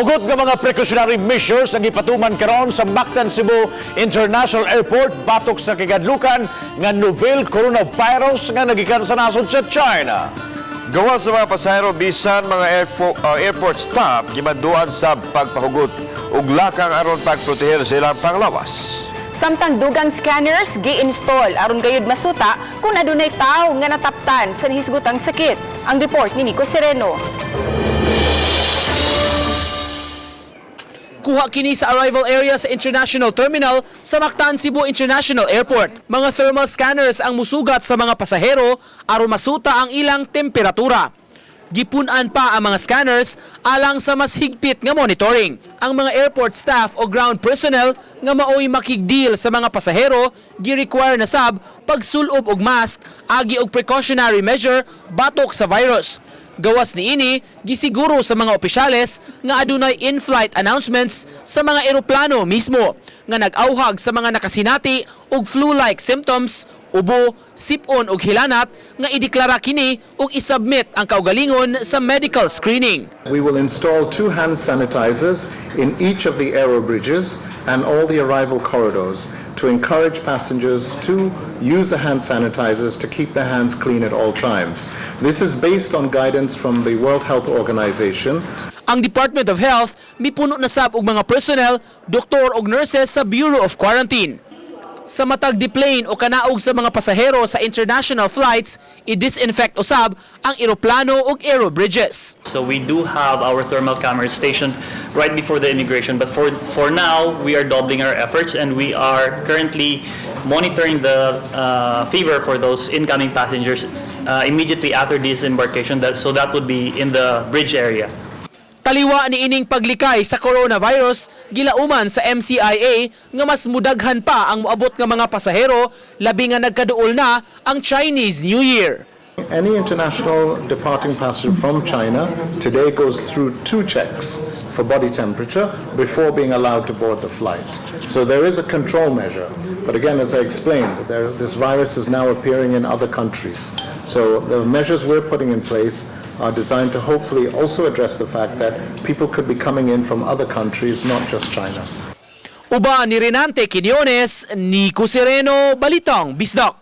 Hugot nga mga precautionary measures ang gipatuman karon sa Mactan Cebu International Airport batok sa kagadlukan nga novel coronavirus nga nagikan sa nasod sa China. Gawas sa mga pasahero, bisan mga airport staff gimanduan sa pagpahugot ug lakang aron pagproteher sa ilang panglawas. Samtang dugang scanners gi-install aron gayud masuta kung adunay tawo nga nataptan sa nahisgutang sakit. Ang report ni Nico Sereno. Kuha kini sa arrival area sa International Terminal sa Mactan Cebu International Airport. Mga thermal scanners ang musugat sa mga pasahero aron masuta ang ilang temperatura. Gipun-an pa ang mga scanners alang sa mas higpit nga monitoring. Ang mga airport staff o ground personnel nga maoy makigdeal sa mga pasahero gi-require na sab pagsulob og mask agi og precautionary measure batok sa virus. Gawas niini, gisiguro sa mga opisyales nga adunay in-flight announcements sa mga eroplano mismo nga nag-auhag sa mga nakasinati og flu-like symptoms, ubo, sipon ug hilanat nga ideklara kini ug isubmit ang kaugalingon sa medical screening. We will install two hand sanitizers in each of the aero bridges and all the arrival corridors to encourage passengers to use the hand sanitizers to keep their hands clean at all times. This is based on guidance from the World Health Organization. Ang Department of Health mipuno na sab og mga personnel, doktor ug nurses sa Bureau of Quarantine. Sa matag deplane o kanaog sa mga pasahero sa international flights, i-disinfect usab ang eroplano ug aero bridges. So we do have our thermal camera stationed right before the immigration, but for now, we are doubling our efforts and we are currently monitoring the fever for those incoming passengers immediately after disembarkation. So that would be in the bridge area. Taliwa ni ining paglikay sa coronavirus, gilauman sa MCIA nga mas mudaghan pa ang moabot nga mga pasahero, labi nga nagkaduol na ang Chinese New Year. Any international departing passenger from China today goes through two checks for body temperature before being allowed to board the flight. So there is a control measure. But again, as I explained, this virus is now appearing in other countries. So the measures we're putting in place are designed to hopefully also address the fact that people could be coming in from other countries, not just China. Uban ni Renante Quiñones, Nico Sereno, Balitang Bisdak.